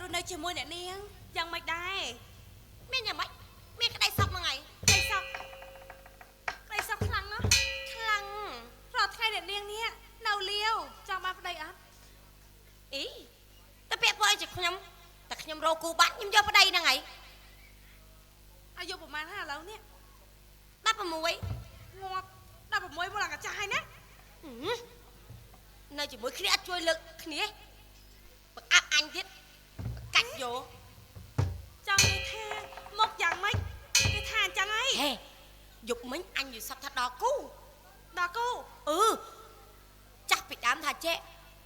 រស់នៅជាមួយអ្នកនាងយ៉ាងម៉េចដែរ មានយ៉ាងម៉េចមានក្តីសុខហ្នឹងហើយ ក្តីសុខក្តីសុខខ្លាំងណាស់ ខ្លាំង រាល់ថ្ងៃអ្នកនាងនេះនៅលាវចង់បានប្តីអត់ អីតែពាក់ព័ន្ធជាខ្ញុំតែខ្ញុំរកគូបាត់ខ្ញុំយកប្តីហ្នឹងហើយ អាយុប្រហែលហើយឥឡូវនេះ 16 ងាប់16មកឡើងកាចាស់ហើយណា នៅជាមួយគ្នាអត់ជួយលើកគ្នាបង្អាប់អញទៀតកាច់យក ចង់និយាយថាមកយ៉ាងម៉េចគេថាអញ្ចឹងហើយ ហេយប់មិញអញយល់សពថាដល់គូ ដល់គូ អឺចាស់ពីដើមថាចេះ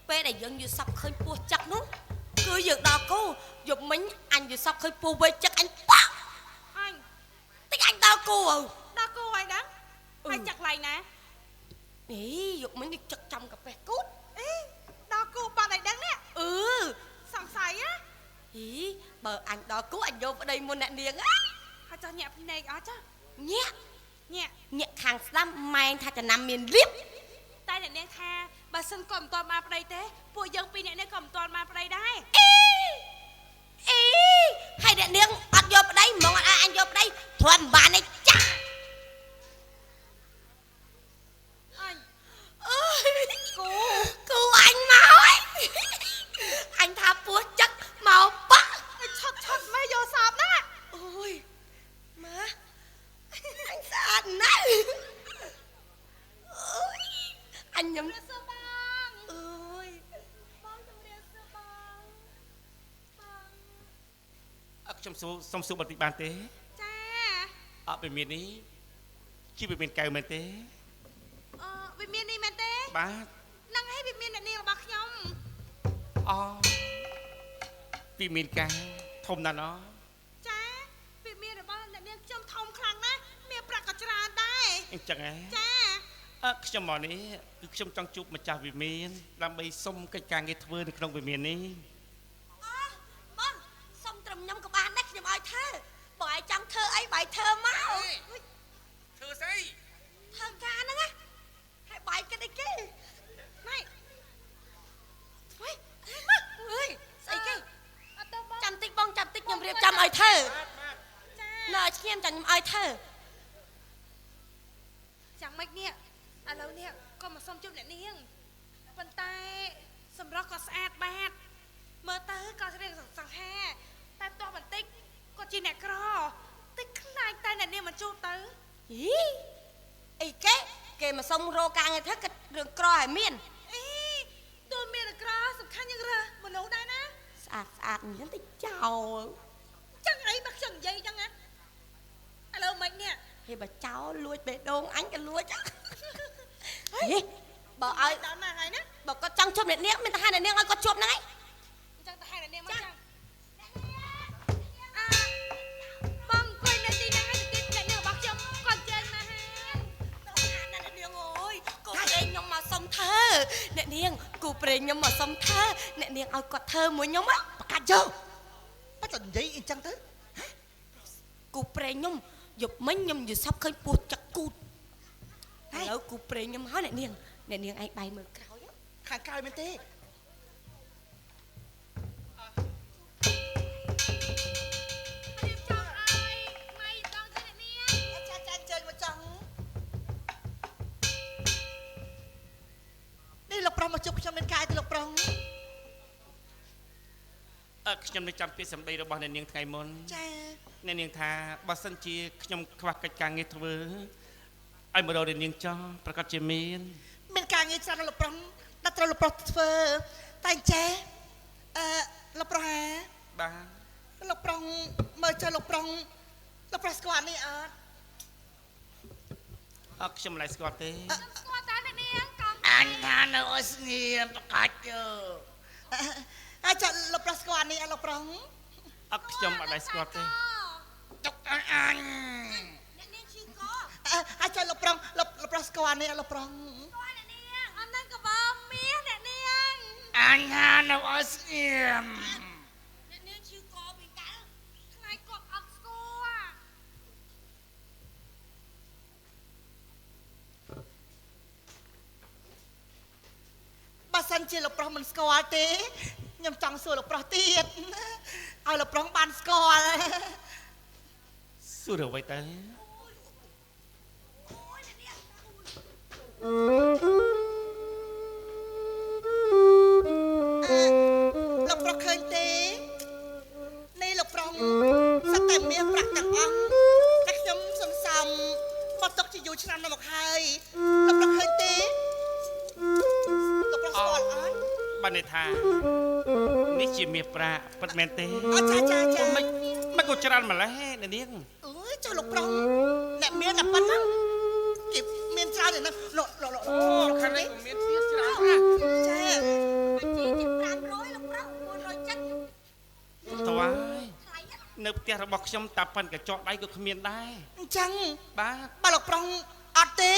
ពេលដែលយើងយល់សពឃើញពោះចឹកនោះគឺយើងដល់គូយប់មិញអញយល់សពឃើញពោះវែកចឹកអញប៉ក់ អញ តិចអញដល់គូអើ ដល់គូហើយដឹងហើយចឹកឡៃណា អីយប់មិញនេះចឹកចំកាពេះគូត អេដល់គូបាត់ហើយដឹងនេះ អឺ សង្ស័យណា ហីបើអញដល់គូអញយកប្តីមុនអ្នកនាងណា ហើយចោះញាក់ភ្នែកអត់ចា ញាក់ ញាក់ ញាក់ខាងស្ដាំម៉ែងថាចំណាំមានលៀប តែអ្នកនាងថាបើសិនគាត់មិនទាន់បានប្តីទេពួកយើងពីរអ្នកនេះក៏មិនទាន់បានប្តីដែរ អីអីហើយអ្នកនាងអត់យកប្តីហ្មងអត់ឲ្យអញយកប្តីទ្រាំមិនបានទេចាស់ អញ អើយគូគូអញមកហើយអញថាពោះចឹកមកប៉ក់ ឆត់ឆត់មេយកសាបណា អូយម៉ាអញស្អាតណាស់អូយអញញ៉ាំ សួរបង អើយ បងជំរាបសួរបងបង អត់ខ្ញុំសួរសុំសួរបន្តិចបានទេ ចា អត់វិមាននេះជាវិមានកែវមែនទេ អឺវិមាននេះមែនទេ បាទ ហ្នឹងហើយវិមានអ្នកនាងរបស់ខ្ញុំ អូវិមានកែវធំណាស់ណោះ ចាវិមានរបស់អ្នកនាងខ្ញុំធំខ្លាំងណាស់មានប្រាក់ក៏ច្រើនដែរ អញ្ចឹងហ៎ ចា អើខ្ញុំមកនេះគឺខ្ញុំចង់ជួបម្ចាស់វិមានដើម្បីសុំកិច្ចការងារធ្វើនៅក្នុងវិមាននេះ អូបងសុំត្រឹមខ្ញុំក៏បានដែរខ្ញុំឲ្យធ្វើបើឲ្យចង់ធ្វើអីបើឲ្យធ្វើមក ធ្វើស្អី ធ្វើការហ្នឹងណាហើយបាយគិតអីគេ ណៃ ធ្វើមកអើយស្អីគេ អត់ទៅបង ចាំតិចបងចាំតិចខ្ញុំរៀបចំឲ្យធ្វើ ចា នៅឲ្យឈាមចាំខ្ញុំឲ្យធ្វើ ចាំម៉េចនេះឥឡូវនេះក៏មកសុំជួបអ្នកនាងប៉ុន្តែសម្រស់ក៏ស្អាតបាតមើលទៅក៏រៀងសង្ហាតែផ្ទាស់បន្តិចក៏ជាអ្នកក្រតិចខ្លាចតែអ្នកនាងមិនជួបទៅ ហីអីគេគេមកសុំរកការងារធ្វើគិតរឿងក្រឲ្យមាន អីទូមានតែក្រសំខាន់យើងរើសមនុស្សដែរណា ស្អាតស្អាតអញ្ចឹងតិចចោល ចឹងអីបើខ្ញុំនិយាយចឹងណាឥឡូវមិននេះ ហេបើចោលលួចបេះដូងអញក៏លួចហេបើឲ្យ ដល់មកហើយណា បើគាត់ចង់ជួបអ្នកនាងមានតែហៅអ្នកនាងឲ្យគាត់ជួបហ្នឹងឯង អញ្ចឹងទៅហៅអ្នកនាងមកចឹងអាបងអង្គុយនៅទីហ្នឹងហើយទៅទៀតអ្នកនាងរបស់ខ្ញុំគាត់ជើញមកហើយ អ្នកនាងអើយគូព្រេងខ្ញុំមកសុំធ្វើអ្នកនាងគូព្រេងខ្ញុំមកសុំធ្វើអ្នកនាងឲ្យគាត់ធ្វើមួយខ្ញុំ ប្រកាសយកបាច់តែនិយាយអញ្ចឹងទៅ គូព្រេងខ្ញុំយប់មិញខ្ញុំយល់សពឃើញពោះចឹកគូតឥឡូវគូព្រេងខ្ញុំហើយអ្នកនាងអ្នកនាងឯងបាយមើលក្រោយ ខាងក្រោយមែនទេ រៀបចំឲ្យម៉ៃដងទៅអ្នកនាង ចាចាអញ្ជើញមកចង់នេះលោកប្រុសមកជួបខ្ញុំមានកាយទេលោកប្រុស អើខ្ញុំនៅចាំពាក្យសម្ដីរបស់អ្នកនាងថ្ងៃមុន ចា អ្នកនាងថាបើសិនជាខ្ញុំខ្វះកិច្ចការងារធ្វើឲ្យមករកអ្នកនាងចោះប្រកាសជាមាន មានការងារច្រើនណាស់លោកប្រុសដល់ត្រូវលោកប្រុសធ្វើតែអញ្ចេះអឺលោកប្រុសហា បាទ លោកប្រុសមើលចុះលោកប្រុសលោកប្រុសស្គាល់នេះអត់ អត់ខ្ញុំមិនដែលស្គាល់ទេ ស្គាល់តាអ្នកនាងកង់ អញថានៅឲ្យស្ងៀមប្រកាច់យើ អាចចុះលោកប្រុសស្គាល់នេះអត់លោកប្រុស អត់ខ្ញុំមិនដែលស្គាល់ទេ ទុកឲ្យអញ អ្នកនាងឈឺក អាចចុះលោកប្រុសលោកប្រុសស្គាល់នេះអត់លោកប្រុស ស្គាល់អ្នកនាងអត់នឹងកបោមាសអ្នកនាង អញថានៅឲ្យស្ងៀម អ្នកនាងឈឺកពីកាល ខ្លាចគាត់អត់ស្គាល់ បើសិនជាលោកប្រុសមិនស្គាល់ទេ ខ្ញុំចង់សួរលោកប្រុសទៀតឲ្យលោកប្រុសបានស្គាល់ សួរអ្វីទៅ លោកប្រុសឃើញទេនេះលោកប្រុសសត្វតែមានប្រាក់ទាំងអស់តែខ្ញុំសន្សំមកទុកជាយូរឆ្នាំណាស់មកហើយលោកប្រុសឃើញទេលោកប្រុសស្គាល់អត់ បានន័យថានេះជាមាសប្រាក់ពិតមែនទេ អត់ចាចាចា មិនមិនក៏ច្រើនម្ល៉េះអ្នកនាង អើយចុះលោកប្រុសអ្នកមានតែប៉ុណ្ណឹងគេមានច្រើនទេណាលោកលោកលោក អូខាងនេះក៏មានទៀតច្រើនណាស់ ចា ជីជា500លោកប្រុស470 តើហើយនៅផ្ទះរបស់ខ្ញុំតាប៉ិនកញ្ចក់ដៃក៏គ្មានដែរ អញ្ចឹង បាទ បើលោកប្រុសអត់ទេ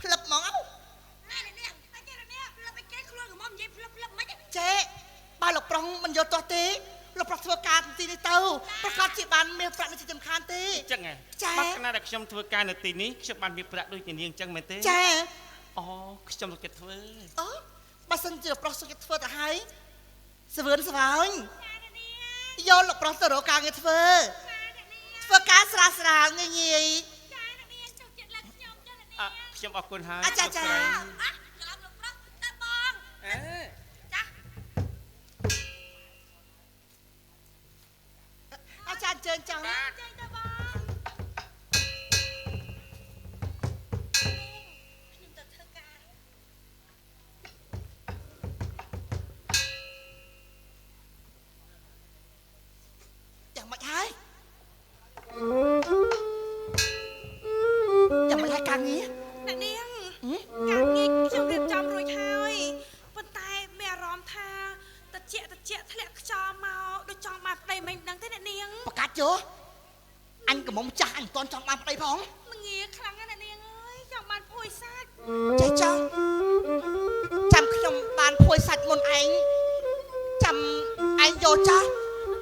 ផ្លឹបហ្មងអោ ណែនេះតែនេះផ្លឹបឲ្យគេខ្លួនកំមុំនិយាយផ្លឹបផ្លឹបមិន ចេបើលោកប្រុសមិនយកទាស់ទេលោកប្រុសធ្វើការទីនេះទៅប្រកាសជាបានមានប្រាក់នៅទីសំខាន់ទេ អញ្ចឹងហ៎បើកណាដែលខ្ញុំធ្វើការនៅទីនេះខ្ញុំបានមានប្រាក់ដូចនាងអញ្ចឹងមែនទេ ចា អូខ្ញុំសុខចិត្តធ្វើ អូបើសិនជាលោកប្រុសសុខចិត្តធ្វើទៅហើយសវឿនស្វោញយកលោកប្រុសទៅរកការងារធ្វើធ្វើការស្រាលស្រាលងាយងាយ ចាអ្នកនាងចូលចិត្តឡើងខ្ញុំចាអ្នកនាង អខ្ញុំអរគុណហើយ អាចាចា អះច្រឡំលោកប្រុសទៅបង អេ ចា អាចារ្យអញ្ជើញចង់ ចេញទៅបង ខ្ញុំទៅធ្វើការ យ៉ាងម៉េចហើយយ៉ាងម៉េចហើយការងារ អ្នកនាងការងារខ្ញុំរៀបចំរួចហើយប៉ុន្តែមានអារម្មណ៍ថាតិចតិចធ្លាក់ខ្យល់មកដូចចង់បានប្តីមិនដឹងទេអ្នកនាង ប្រកាសយោអញកំមុំចាស់អញមិនទាន់ចង់បានប្តីផង ងាខ្លាំងណាស់អ្នកនាងអើយចង់បានភួយសាច់ ចេះចង់ចាំខ្ញុំបានភួយសាច់មុនឯងចាំឯងយកចាស់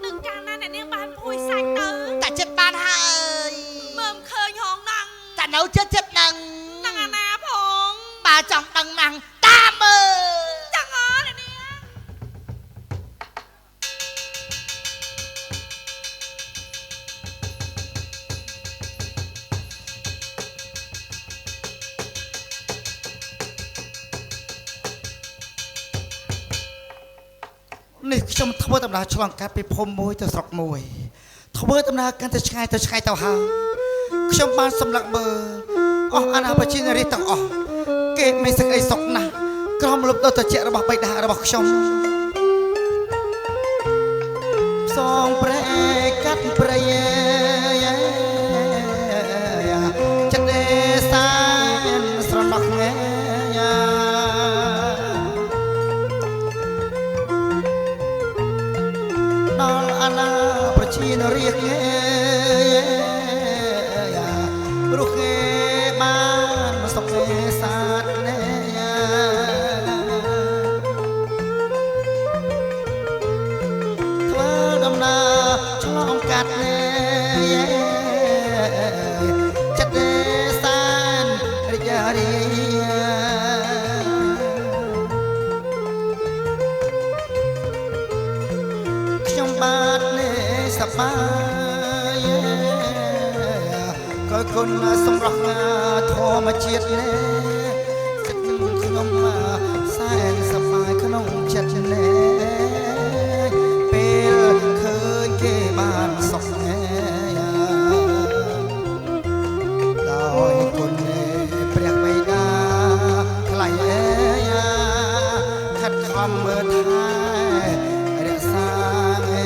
នឹងកាលណាអ្នកនាងបានភួយសាច់ទៅ តែចិត្តបានហើយ មើលមិនឃើញហងណង តែនៅចិត្តចិត្តនឹង នឹងអាណាផង បើចង់ដឹងណាំងតាមមើល ចង់អត់អ្នកនាង នេះខ្ញុំធ្វើដំណើរឆ្លងកាត់ពីភូមិមួយទៅស្រុកមួយធ្វើដំណើរកាន់តែឆ្ងាយទៅឆ្ងាយទៅហើយខ្ញុំបានសម្លឹកមើលអស់អាណាប្រជានារីទាំងអស់គេមានសេចក្តីសុខណាស់ក្រមលុបដល់ត្រចៀករបស់បិតារបស់ខ្ញុំផ្សងប្រែកាត់ព្រៃចិត្តឯសែនស្រណោះងាដល់អាណាប្រជានរាជរស់គេបានសុខសាន្តណែធ្វើដំណើរឆ្លងកាត់ណែចិត្តសែនរីករាយខ្ញុំបាទនេះសប្បាយក៏គុណសម្រស់ធម្មជាតិនេះចិត្តខ្ញុំសែនសប្បាយក្នុងចិត្តនេះពេលឃើញគេបានសុខដោយគុណព្រះបិតាថ្លៃខិតខំមើលថែរក្សានេ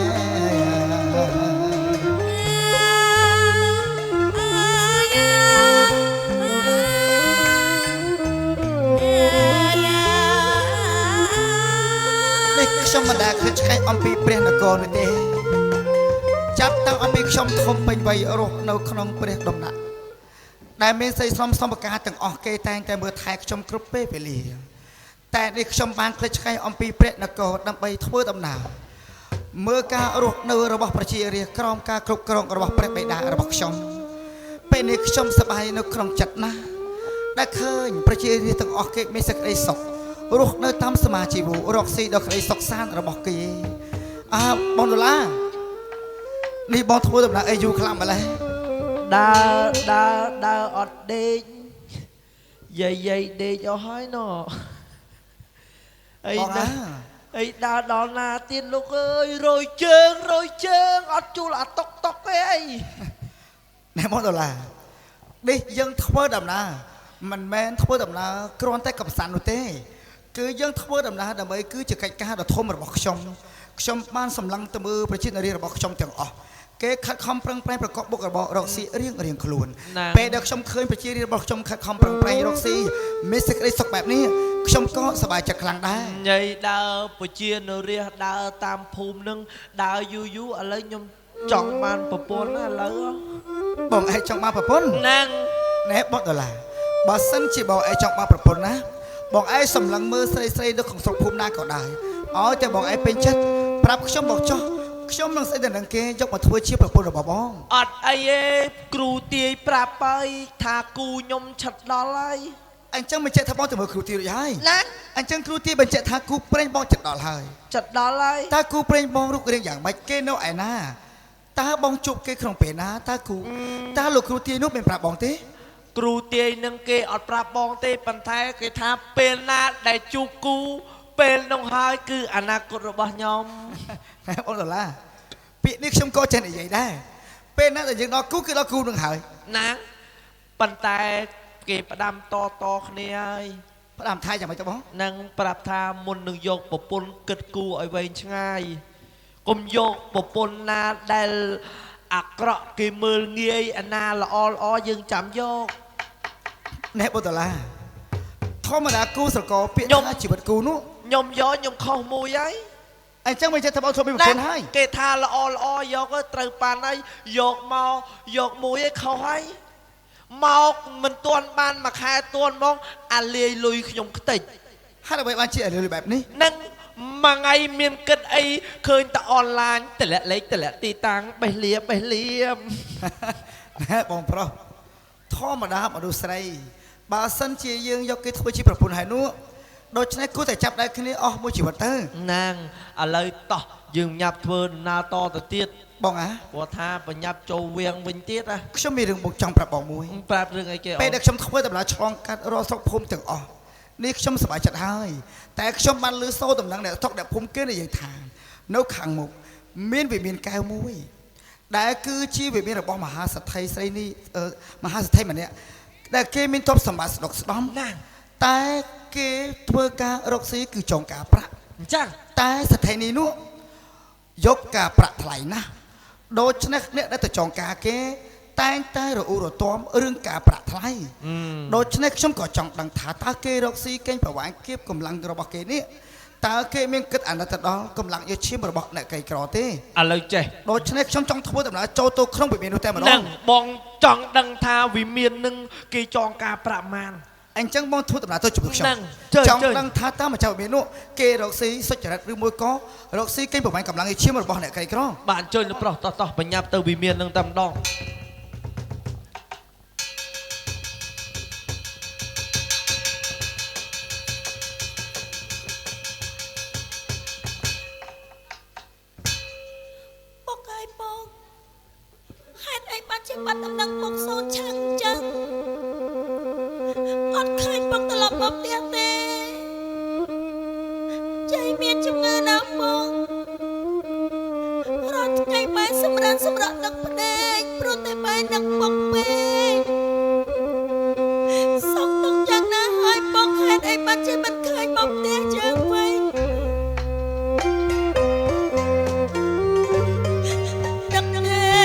ះខ្ញុំមិនដែលឃើញឆ្កែអំពីព្រះនគរនោះទេចាប់តាំងអំពីខ្ញុំធំពេញវ័យរស់នៅក្នុងព្រះដំណាក់ដែលមានស្រីស្នំសំបការទាំងអស់គេតែងតែមើលថែខ្ញុំគ្រប់ពេលវេលាតែនេះខ្ញុំបានឃើញឆ្កែអំពីព្រះនគរដើម្បីធ្វើដំណើរមើលការរស់នៅរបស់ប្រជារាស្ត្រក្រោមការគ្រប់គ្រងរបស់ព្រះបិតារបស់ខ្ញុំពេលនេះខ្ញុំសប្បាយនៅក្នុងចិត្តណាស់ដែលឃើញប្រជារាស្ត្រទាំងអស់គេមានសេចក្តីសុខ រស់នៅតាមសមាជីវរកស៊ីដល់ក្តីសុខសាន្តរបស់គេអើបងដុល្លារនេះបងធ្វើដំណើរអីយូរខ្លាំងម្ល៉េះ ដើរដើរដើរអត់ដេកយាយយាយដេកអស់ហើយណោះអីណាអីដើរដល់ណាទៀតលោកអើយរយជើងរយជើងអត់ជួលអាតុកតុកទេអី ណែបងដុល្លារនេះយើងធ្វើដំណើរមិនមែនធ្វើដំណើរគ្រាន់តែកំសាន្តនោះទេគឺយើងធ្វើដំណើរដើម្បីគឺជាកិច្ចការដ៏ធំរបស់ខ្ញុំខ្ញុំបានសម្លឹងទៅមើលប្រជានារីរបស់ខ្ញុំទាំងអស់គេខិតខំប្រឹងប្រែងប្រកបមុខរបររកស៊ីរៀងរៀងខ្លួនពេលដែលខ្ញុំឃើញប្រជារាស្ត្ររបស់ខ្ញុំខិតខំប្រឹងប្រែងរកស៊ីមានសេចក្តីសុខបែបនេះខ្ញុំក៏សប្បាយចិត្តខ្លាំងដែរ ញ៉ៃដើរប្រជានរាស្ត្រដើរតាមភូមិនឹងដើរយូរយូរឥឡូវខ្ញុំចង់បានប្រពន្ធណាឥឡូវ បងឯងចង់បានប្រពន្ធ ហ្នឹង ណែបងដុល្លារបើសិនជាបងឯងចង់បានប្រពន្ធណាបងឯងសម្លឹងមើលស្រីស្រីនៅក្នុងស្រុកភូមិណាក៏ដោយឲ្យតែបងឯងពេញចិត្តប្រាប់ខ្ញុំមកចុះខ្ញុំនឹងស្អីទៅនឹងគេយកមកធ្វើជាប្រពន្ធរបស់បង អត់អីទេគ្រូទាយប្រាប់ហើយថាគូខ្ញុំឆិតដល់ហើយ អញ្ចឹងបញ្ជាក់ថាបងទៅមើលគ្រូទាយរួចហើយ ណា អញ្ចឹងគ្រូទាយបញ្ជាក់ថាគូប្រេងបងចិត្តដល់ហើយ ចិត្តដល់ហើយ តើគូប្រេងបងរូបរាងយ៉ាងម៉េចគេនៅឯណាតើបងជួបគេក្នុងពេលណាតើគូតើលោកគ្រូទាយនោះមានប្រាប់បងទេ គ្រូទាយនឹងគេអត់ប្រាប់បងទេប៉ុន្តែគេថាពេលណាដែលជួបគូពេលនោះហើយគឺអនាគតរបស់ខ្ញុំ បងដុល្លារពាក្យនេះខ្ញុំក៏ចេះនិយាយដែរពេលណាដែលយើងដល់គូគឺដល់គូនឹងហើយ ណាប៉ុន្តែគេផ្ដាំតតគ្នាហើយ ផ្ដាំថៃយ៉ាងម៉េចទៅបង នឹងប្រាប់ថាមុននឹងយកប្រពន្ធគិតគូឲ្យវែងឆ្ងាយកុំយកប្រពន្ធណាដែលអាក្រក់គេមើលងាយអាណាល្អល្អយើងចាំយក ណែបងដុល្លារធម្មតាគូស្រករពាក្យថាជីវិតគូនោះ ខ្ញុំយកខ្ញុំខុសមួយហើយ អញ្ចឹងមិនចេះថាបងធ្វើមានប្រពន្ធហើយ គេថាល្អល្អយកត្រូវប៉ាន់ហើយយកមកយកមួយឯងខុសហើយមកមិនទាន់បានមួយខែទាន់មកអាលាយលុយខ្ញុំខ្ទេច ហេតុអ្វីបានជាអាលាយលុយបែបនេះ នឹងមួយថ្ងៃមានគិតអីឃើញតែអនឡាញតម្លាក់លេខតម្លាក់ទីតាំងបេះលៀបបេះលៀប ណែបងប្រុសធម្មតាមនុស្សស្រីបើសិនជាយើងយកគេធ្វើជាប្រពន្ធហើយនោះដូច្នេះគួរតែចាប់ដៃគ្នាអស់មួយជីវិតទៅ ណាងឥឡូវតោះយើងញាប់ធ្វើដំណើរតទៅទៀត បងអា ព្រោះថាបញ្ញាប់ចូលវៀងវិញទៀតណា ខ្ញុំមានរឿងមកចង់ប្រាប់បងមួយ ប្រាប់រឿងអីគេ ពេលដែលខ្ញុំធ្វើដំណើរឆ្លងកាត់រាល់ស្រុកភូមិទាំងអស់នេះខ្ញុំសប្បាយចិត្តហើយតែខ្ញុំបានឮសូរដំណឹងអ្នកស្រុកអ្នកភូមិគេនិយាយថានៅខាងមុខមានវិមានកែវមួយដែលគឺជាវិមានរបស់មហាសេដ្ឋីស្រីនេះមហាសេដ្ឋីម្នាក់ដែលគេមានទ្រព្យសម្បត្តិស្ដុកស្ដំ ណា តែគេធ្វើការរកស៊ីគឺចងការប្រាក់ អញ្ចឹង តែសេដ្ឋីនេះនោះយកការប្រាក់ថ្លៃណាស់ដូច្នេះអ្នកដែលទៅចងការគេតែងតែរអ៊ូរទាំរឿងការប្រាក់ថ្លៃដូច្នេះខ្ញុំក៏ចង់ដឹងថាតើគេរកស៊ីកេងប្រវ័ញ្ចគៀបកម្លាំងរបស់គេនេះតើគេមានគិតអាណិតទៅដល់កម្លាំងយោឈាមរបស់អ្នកក្រីក្រទេ ឥឡូវចេះ ដូច្នេះខ្ញុំចង់ធ្វើដំណើរចូលទៅក្នុងវិមាននោះតែម្ដង បងចង់ដឹងថាវិមាននឹងគេចងការប្រាក់ម៉ាន អញ្ចឹងបងធ្វើដំណើរទៅជាមួយខ្ញុំចង់ដឹងថាតើម្ចាស់វិមាននោះគេរកស៊ីសុចរិតឬមួយក៏រកស៊ីកេងប្រវ័ញ្ចកម្លាំងយោឈាមរបស់អ្នកក្រីក្រ បាទអញ្ជើញលោកប្រុសតោះតោះបញ្ញាប់ទៅវិមាននឹងតែម្ដង ពុកហើយបងហេតុអីបានជាបាត់ដំណឹងពុកសូនឆាំងចឹងអត់ឃើញពុកត្រឡប់មកផ្ទះទេចៃមានជំងឺណាបងរាល់ថ្ងៃបែសម្រានសម្រាប់ទឹកភ្នែកព្រោះតែបែនឹកពុកពេកសោកទុកយ៉ាងណាហើយពុកហេតុអីបានជាមិនឃើញមកផ្ទះយើងវិញ Yeah.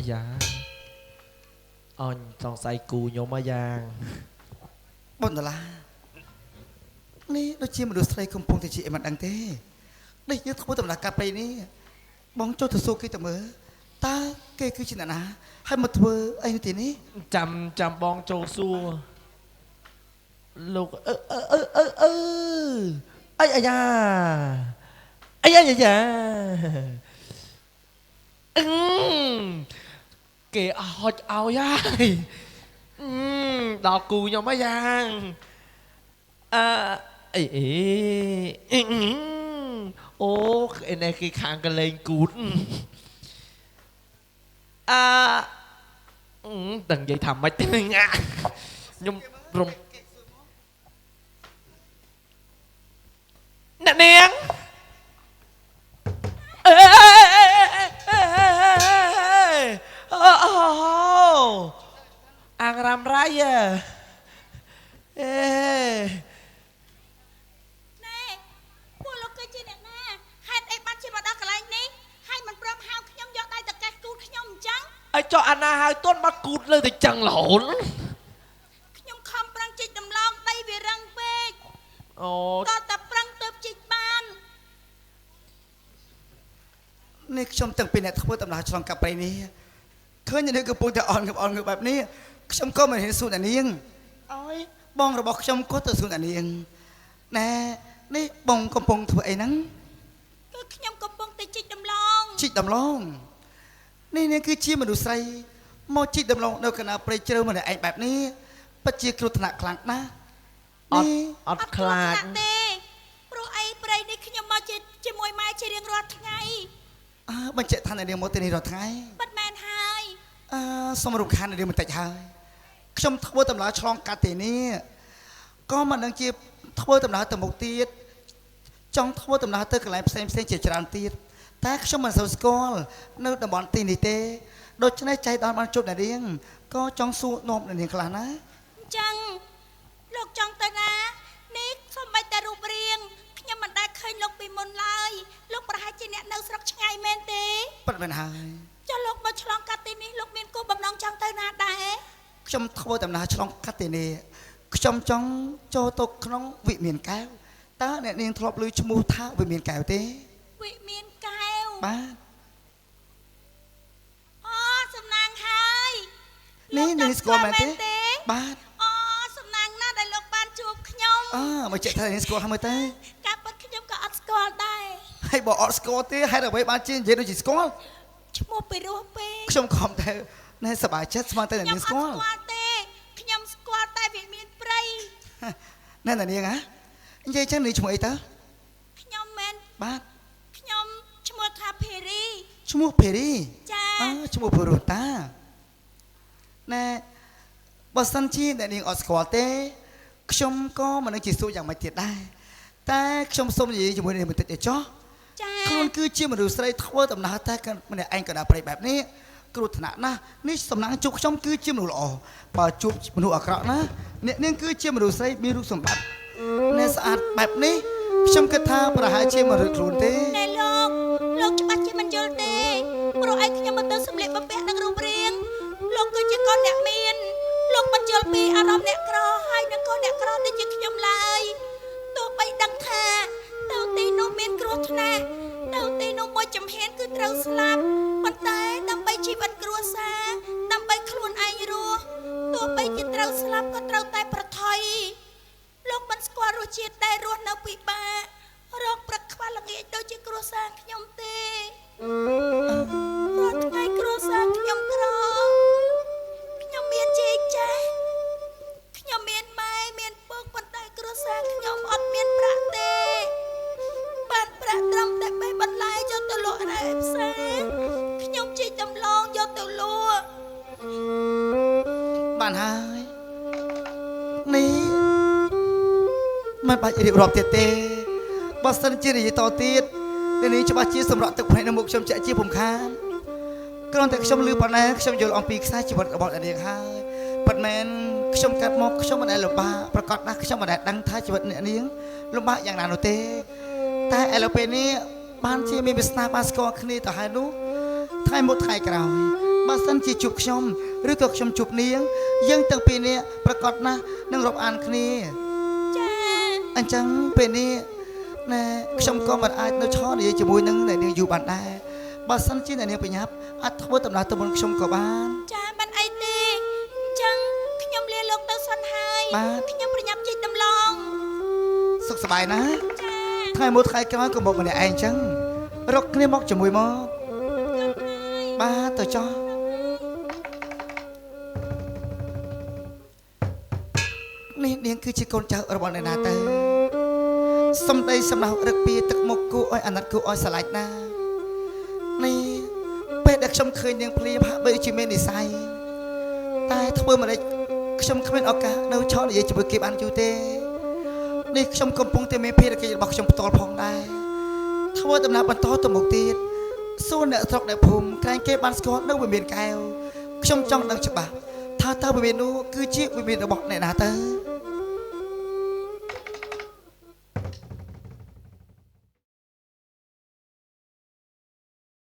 អាយ៉ាអញសង្ស័យគូខ្ញុំអាយ៉ាង បុនដុល្លារនេះដូចជាមនុស្សស្រីកំពុងតែជាអីមិនដឹងទេនេះយើងធ្វើដំណើរកាត់ព្រៃនេះបងចូលទៅសួរគេទៅមើលតើគេគឺជាអ្នកណាហើយមកធ្វើអីនៅទីនេះ ចាំចាំបងចូលសួរលោកអឺអឺអឺអឺអឺអីអាយ៉ាអីអាយ៉ាអឺគេហុចឲ្យហើយដល់គូខ្ញុំអាយ៉ាងអឺអីអីអូឯនេះគេខាងកលែងគូតអឺដឹងនិយាយថាម៉េចទេខ្ញុំរំអ្នកនាងអេអូអាងរ៉ាំរ៉ៃអេ ណែពួកលោកគឺជាអ្នកណាហេតុអីបានជាមកដល់កន្លែងនេះហើយមិនព្រមហៅខ្ញុំយកដៃតកេះគូតខ្ញុំអញ្ចឹង អីចុះអាណាហៅទន់មកគូតលើតែចឹងរហូត ខ្ញុំខំប្រឹងជីកដំឡងដីវារឹងពេក អូ តតែប្រឹងទៅជីកបាន នេះខ្ញុំទាំងពីរអ្នកធ្វើដំណើរឆ្លងកាត់ព្រៃនេះឃើញអ្នកកំពុងតែអន់ងើបអន់ងើបបែបនេះខ្ញុំក៏មិនហ៊ានសួរអ្នកនាងអើយបងរបស់ខ្ញុំក៏ទៅសួរអ្នកនាងណែនេះបងកំពុងធ្វើអីហ្នឹង គឺខ្ញុំកំពុងតែជីកដំឡង ជីកដំឡងនេះនេះគឺជាមនុស្សស្រីមកជីកដំឡងនៅកណ្ដាលព្រៃជ្រៅម្នាក់ឯងបែបនេះពិតជាគ្រោះថ្នាក់ខ្លាំងណាស់ អត់អត់ខ្លាច ទេព្រោះអីព្រៃនេះខ្ញុំមកជាមួយម៉ែជារៀងរាល់ថ្ងៃ អើបញ្ជាក់ថាអ្នកនាងមកទីនេះរាល់ថ្ងៃ ពិតមែនហើយ អឺសូមរំខានអ្នកនាងបន្តិចហើយខ្ញុំធ្វើដំណើរឆ្លងកាត់ទីនេះក៏មិនដឹងជាធ្វើដំណើរទៅមុខទៀតចង់ធ្វើដំណើរទៅកន្លែងផ្សេងផ្សេងជាច្រើនទៀតតែខ្ញុំមិនសូវស្គាល់នៅតំបន់ទីនេះទេដូច្នេះចៃដន្យបានជួបអ្នកនាងក៏ចង់សួរនាំអ្នកនាងខ្លះណា អញ្ចឹងលោកចង់ទៅណានេះសូម្បីតែរូបរាងខ្ញុំមិនដែលឃើញលោកពីមុនឡើយលោកប្រហែលជាអ្នកនៅស្រុកឆ្ងាយមែនទេ ពិតមែនហើយ ចុះលោកមកឆ្លងកាត់ទីនេះលោកមានគោលបំណងចង់ទៅណាដែរ ខ្ញុំធ្វើដំណើរឆ្លងកាត់ទីនេះខ្ញុំចង់ចូលទៅក្នុងវិមានកែវតើអ្នកនាងធ្លាប់ឮឈ្មោះថាវិមានកែវទេ វិមានកែវ បាទ អូសំណាងហើយ នេះនាងស្គាល់មែនទេបាទ អូសំណាងណាស់ដែលលោកបានជួបខ្ញុំ អើមកជិះថានាងស្គាល់ហើយមើលទៅ ការពិតខ្ញុំក៏អត់ស្គាល់ដែរ ហើយបើអត់ស្គាល់ទេហេតុអ្វីបានជានិយាយដូចជាស្គាល់ ឈ្មោះពីរោះពេក ខ្ញុំខំតែណែសប្បាយចិត្តស្មានតែនាងស្គាល់ ខ្ញុំអត់ស្គាល់ទេខ្ញុំស្គាល់តែវិមានព្រៃ ណែនាងហ៎និយាយចឹងនាងឈ្មោះអីតើ ខ្ញុំមែន បាទ ខ្ញុំឈ្មោះថាភេរី ឈ្មោះភេរី ចា អើឈ្មោះភេរូតាណែបើសិនជាអ្នកនាងអត់ស្គាល់ទេខ្ញុំក៏មិននឹងជាសួរយ៉ាងម៉េចទៀតដែរតែខ្ញុំសូមនិយាយជាមួយនាងបន្តិចទេចុះ ចា ខ្លួនគឺជាមនុស្សស្រីធ្វើដំណើរតែម្នាក់ឯងក៏ដល់ព្រៃបែបនេះគ្រោះថ្នាក់ណាស់នេះសំណាងជួបខ្ញុំគឺជាមនុស្សល្អបើជួបមនុស្សអាក្រក់ណាអ្នកនាងគឺជាមនុស្សស្រីមានរូបសម្បត្តិអ្នកស្អាតបែបនេះខ្ញុំគិតថាប្រហែលជាមិនរួចខ្លួនទេ ណែលោកលោកច្បាស់ជាមិនយល់ទេព្រោះឯងខ្ញុំមកទៅសម្លៀកបំពាក់នឹងរូបរាងលោកគឺជាកូនអ្នកមានលោកមិនយល់ពីអារម្មណ៍អ្នកក្រហើយនឹងកូនអ្នកក្រដូចជាខ្ញុំឡើយទោះបីដឹងថាទៅទីនោះមានគ្រោះថ្នាក់ទៅទីនោះមួយចំហៀនគឺត្រូវស្លាប់ប៉ុន្តែដើម្បីជីវិតគ្រួសារដើម្បីខ្លួនឯងរស់ទោះបីជាត្រូវស្លាប់ក៏ត្រូវតែប្រថុយលោកមិនស្គាល់រសជាតិដែលរស់នៅពិបាករកព្រឹកខ្វះល្ងាចដូចជាគ្រួសារខ្ញុំទេរាល់ថ្ងៃគ្រួសារខ្ញុំក្រខ្ញុំមានជាចាស់ខ្ញុំមានម៉ែមានពុកប៉ុន្តែគ្រួសារខ្ញុំអត់មានប្រាក់ទេបានប្រាក់ត្រឹមតែបេះបន្លែយកទៅលក់នៅផ្សារខ្ញុំជីកដំឡូងយកទៅលក់ បានហើយនេះមិនបាច់រៀបរាប់ទៀតទេបើសិនជានិយាយតទៀតនេះច្បាស់ជាសម្រាប់ទឹកភ្នែកនៅមុខខ្ញុំជាក់ជាពុំខានគ្រាន់តែខ្ញុំឮប៉ុណ្ណាខ្ញុំយល់អំពីខ្សែជីវិតរបស់អ្នកនាងហើយពិតមែនខ្ញុំកាត់មកខ្ញុំមិនដែលលំបាកប្រកាសណាស់ខ្ញុំមិនដែលដឹងថាជីវិតអ្នកនាងលំបាកយ៉ាងណានោះទេតែឥឡូវពេលនេះបានជាមានវាសនាបានស្គាល់គ្នាទៅហើយនោះថ្ងៃមុខថ្ងៃក្រោយ បើសិនជាជួបខ្ញុំឬក៏ខ្ញុំជួបនាងយើងទាំងពីរនាក់ប្រកាសណាស់នឹងរាប់អានគ្នា ចា អញ្ចឹងពេលនេះណែខ្ញុំក៏មិនអាចនៅឈរនិយាយជាមួយនឹងអ្នកនាងយូរបានដែរបើសិនជាអ្នកនាងប្រញាប់អាចធ្វើដំណើរទៅមុនខ្ញុំក៏បាន ចាមិនអីទេអញ្ចឹងខ្ញុំលាលោកទៅសិនហើយ បាទ ខ្ញុំប្រញាប់ជិះដំឡង សុខសប្បាយណា ចា ថ្ងៃមួយថ្ងៃក្រោយក៏មកម្នាក់ឯងអញ្ចឹងរកគ្នាមកជាមួយមកបាទទៅចោះនេះនាងគឺជាកូនចៅរបស់អ្នកណាទៅសំដីសំដៅរឹកពីទឹកមុខគួរឲ្យអាណិតគួរឲ្យស្រឡាញ់ណានេះពេលដែលខ្ញុំឃើញនាងភ្លាមហាក់បីដូចជាមាននិស័យតែធ្វើមិនដេចខ្ញុំគ្មានឱកាសនៅឆោនិយាយជាមួយគេបានយូរទេនេះខ្ញុំកំពុងតែមានភារកិច្ចរបស់ខ្ញុំផ្ទាល់ផងដែរធ្វើដំណើរបន្តទៅមុខទៀតសួរអ្នកស្រុកអ្នកភូមិក្រែងគេបានស្គាល់នៅវិមានកែវខ្ញុំចង់ដឹងច្បាស់ថាតើវិមាននោះគឺជាវិមានរបស់អ្នកណាទៅ